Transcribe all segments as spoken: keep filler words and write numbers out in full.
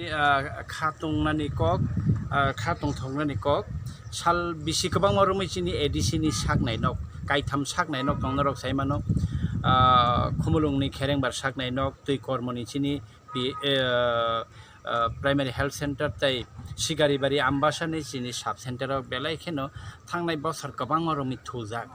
Ah, kha tongnani kok, ah, kha tongthoknani kok. Sal bisi kwbangma romwi chini A D C ni saknai nok, kaitham saknai nok tong norok sai mano. Ah, Khumulwngni Kherengbar saknai nok, twi kormoni chini pi-, eh, ah, Primary Health Center tei Sigaribari Ambasani chini sub center o belai kheno thangnai bosor kwbangma romwi thujak.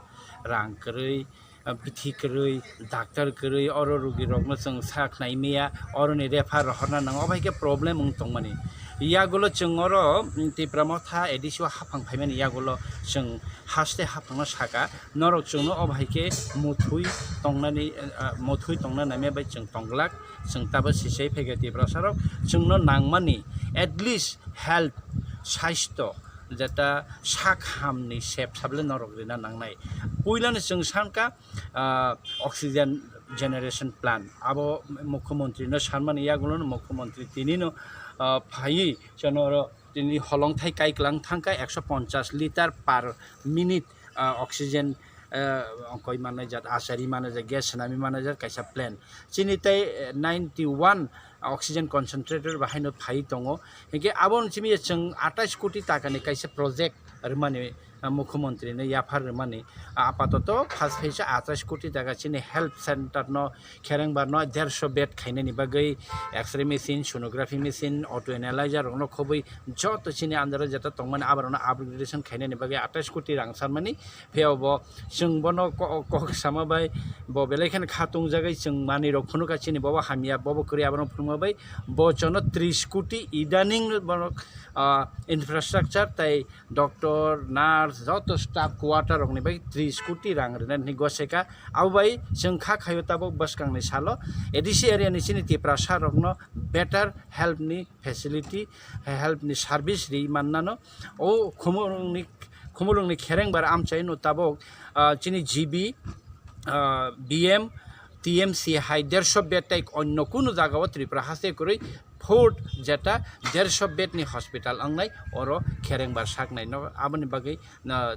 Rang kwrwi, ah, bithi kwrwi, doctor kwrwi, oro rugirokno chwng sak nai maya, oroni refer rohorna nango, obo hai khe problem wng tongmani. Yagulo chwng oro, mm, Tipra Motha A D C o haphang phaimani yagulo chwng haste haphangno saka, norok chwngno obo hai khe muthwi tongnani, ah, muthwi tongna naimya bai chwng tongglak, chwng tabuk sisai phaikha Tiprasarok, chwngno nangmani at least health, saisto, jeta sak hamni sep sable norok rina nangnai. Puilano chwng sankha, ah, oxygen generation plant. Abo mukhyamantri no sanmani yagulo no mukhyamantri tini no, ah, phaiwi chwng oro tini holongthai kaiklang thangkha ekso ponchas litre per minute, ah, oxygen, ah, ongkoi manai jat, achari manai jat, gas swnami manai jat kaisa plant. Chini tei, eh, ninety one oxygen concentrator bahaino phai tongo. Hinkhe abo chini chwng atais koti takani kaisa project rwmani, ah, mukhyamantri no yaphar rwmani. Ah, apatoto first phase o atais koti taka chini health center no Kherengbar no derso bed khainani bagwi X-ray machine, sonography machine, auto analyzer rokno khobwi joto chini under o jeta tongmani aborokno upgradation khainani bagwi atais koti rang sanmani. Phiya bo chwng bono ko-, kok sama bai bo belai kheno kha tongjagwi chwng manwi rok phunukha chini bobo hamya bobo kwrwi abono phunukma bai bo chono tris koti idaning borok, ah, infrastructure tei doctor, nurse, joto staff quarter rokni bai tris koti rang rwna hinwi goseka. Abo bai chwng kha khaio tabuk bwskangni salo A D C area ni chini Tiprasa rokno better health ni facility, health ni service ri mannano. O Khumulwngni, Khumulwngni Kherengbar amchaino tabuk, ah, chini G B, ah, B M, T M C hai derso bed tei onno kunu jagao Tripura haste kwrwi fourth jeta derso bed ni hospital wngnai oro Kherengbar saknai no aboni bagwi na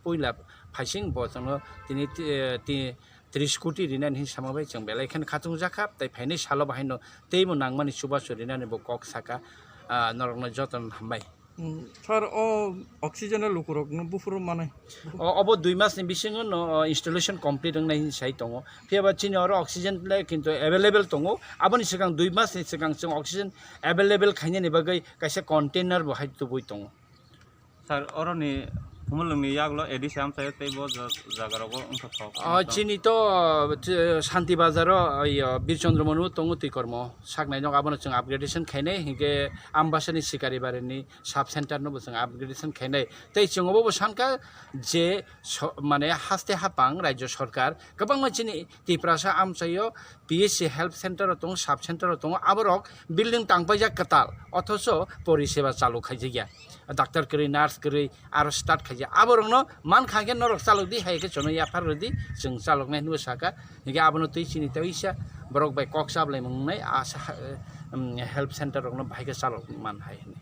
puila phaising bo chwngno tini ti-, ti-, tris koti rinani hinwi sama bai chwng belai kheno khatung jakha tei phainai salo bahaino teibo nangmani chubachu rinani bo kok saka, ah, norokno jotono hambai. Mm, sir, o oxygen o lukurokno buphuru manai? O, obo dui masni bisingo no, o, installation complete wngnai hinwi sai tongo. Phiya ba chini oro oxygen le kintu available tongo. Aboni swkang dui masni swkang chwng oxygen available khainani bagwi kaisa container bo hai tubui tongo. Sir, oroni Khumulwngni yagulo A D C amchaio tei bo ja-, jagarogo wngkha kok. O, chini to, uh, Shanti Bazar o, uh, Birchandra Manu tongo twi kormo. Saknai nok abono chwng upgradation khainai, hinkhe Ambasani Sikaribari ni sub center no bo chwng upgradation khainai. Tei chwng obo bo sankha je so-, mane haste hapang Rajya Sarkar kwbangma chini Tiprasa amchaio P H C health center o tongo, sub center o tongo, aborok building tangpaijak kwtal, othocho poriseba chalu khaijakya. Doctor kwrwi, nurse kwrwi, aro start khaijak. Aborokno mankha khe norok chalok di, hai khe chwngno yaphar rw di, chwng chaloknai hinwi saka. Hinkhe abono twi chini tei isa borok bai kok chablai mwngnai, asa, um, health center rokno bahai khe chalok man hai hinwi.